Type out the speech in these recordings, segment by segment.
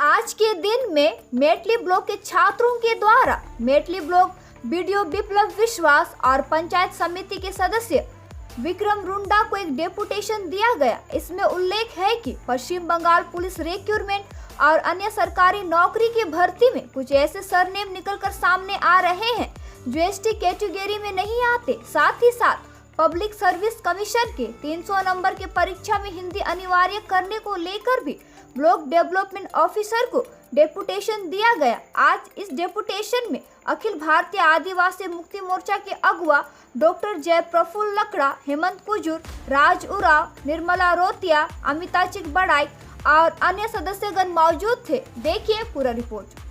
आज के दिन में मेटली ब्लॉक के छात्रों के द्वारा मेटली ब्लॉक बीडीओ विप्लव विश्वास और पंचायत समिति के सदस्य विक्रम रुंडा को एक डेपुटेशन दिया गया। इसमें उल्लेख है कि पश्चिम बंगाल पुलिस रिक्रूटमेंट और अन्य सरकारी नौकरी की भर्ती में कुछ ऐसे सरनेम निकलकर सामने आ रहे हैं जो एसटी कैटेगरी में नहीं आते। साथ ही साथ पब्लिक सर्विस कमीशन के 300 नंबर के परीक्षा में हिंदी अनिवार्य करने को लेकर भी ब्लॉक डेवलपमेंट ऑफिसर को डेपुटेशन दिया गया। आज इस डेपुटेशन में अखिल भारतीय आदिवासी मुक्ति मोर्चा के अगुआ डॉक्टर जय प्रफुल्ल लकड़ा, हेमंत कुजूर, राज उराव, निर्मला रोतिया, अमिता चिक बड़ाई और अन्य सदस्यगण मौजूद थे। देखिए पूरा रिपोर्ट।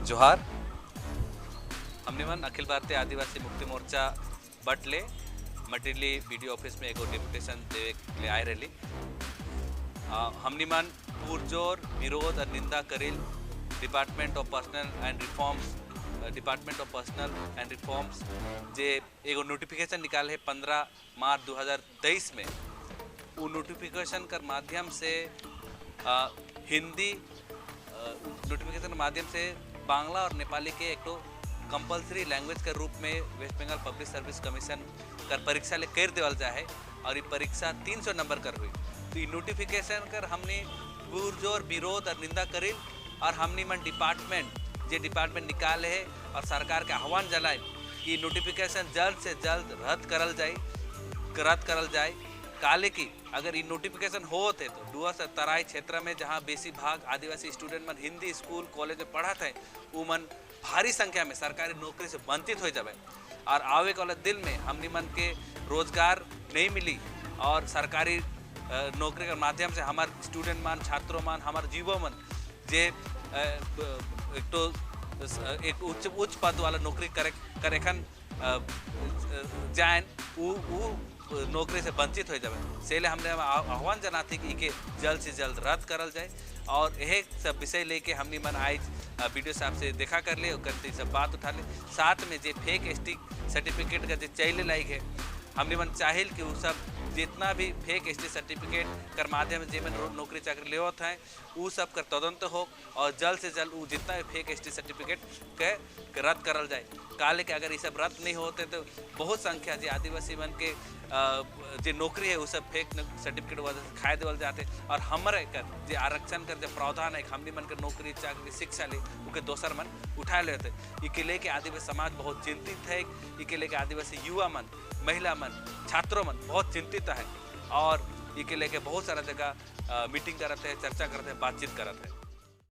जोहार। हमने मन अखिल भारतीय आदिवासी मुक्ति मोर्चा बटले मटेरियली बीडीओ ऑफिस में एगो डिपुटेशन देवे के लिए आए रही। हमने मन पुरजोर विरोध और निंदा करिल department of personnel and reforms जे एगो नोटिफिकेशन निकाले है 15 मार्च 2023 में। वो नोटिफिकेशन कर माध्यम से हिंदी नोटिफिकेशन के माध्यम से बांग्ला और नेपाली के एक तो कंपलसरी लैंग्वेज के रूप में West Bengal public service commission कर परीक्षा ले कर देवल जाए और ये परीक्षा 300 नंबर कर हुई। तो ये नोटिफिकेशन कर हमने पुरजोर विरोध और निंदा करी और हमने मन डिपार्टमेंट जे डिपार्टमेंट निकाले है और सरकार के आह्वान जलाए कि नोटिफिकेशन जल्द से जल्द रद्द करल जाए। काले की अगर ये नोटिफिकेशन होते तो डुअर्स और तराई क्षेत्र में जहाँ बेसी भाग आदिवासी स्टूडेंट मन हिंदी स्कूल कॉलेज में पढ़ा थे वो मन भारी संख्या में सरकारी नौकरी से वंचित हो जाए और आवे वाले दिन में हमने मन के रोजगार नहीं मिली और सरकारी नौकरी के माध्यम से हमारे स्टूडेंट मन, छात्रों मन, हमारे जीवों मन जे एक तो एक उच्च उच्च पद वाला नौकरी करेखन जाए वो नौकरी से वंचित हो जाए। से हमने आह्वान जनाते कि इके जल्द से जल्द रद्द करल जाए और यह सब विषय लेके हमने मन आज बीडीओ साहब से देखा कर ले और करते सब बात उठा ले। साथ में जे फेक एसटी सर्टिफिकेट का जो चैले लाइक है हमने मन चाहिल कि वो सब जितना भी फेक एसटी सर्टिफिकेट कर माध्यम से जे मन नौकरी चाकरी लेवत हैं वो सब कर तदंत हो और जल्द से जल्द वो जितना भी फेक एसटी सर्टिफिकेट के रद्द करल जाए। काले के अगर ये सब रद्द नहीं होते तो बहुत संख्या जो आदिवासी मन के जो नौकरी है वो सब फेक सर्टिफिकेट वजह से खाए देवल जाते और हमारे कर जो आरक्षण कर जो प्रावधान है हमने मन के नौकरी चाकरी शिक्षा ले उनके दोसर मन उठा लेते। इके लेके आदिवासी समाज बहुत चिंतित है। इके लेके आदिवासी युवा मन, महिला मन, छात्रों मन बहुत चिंतित है और इके लेके बहुत सारा जगह मीटिंग करते हैं, चर्चा करते हैं, बातचीत करते हैं।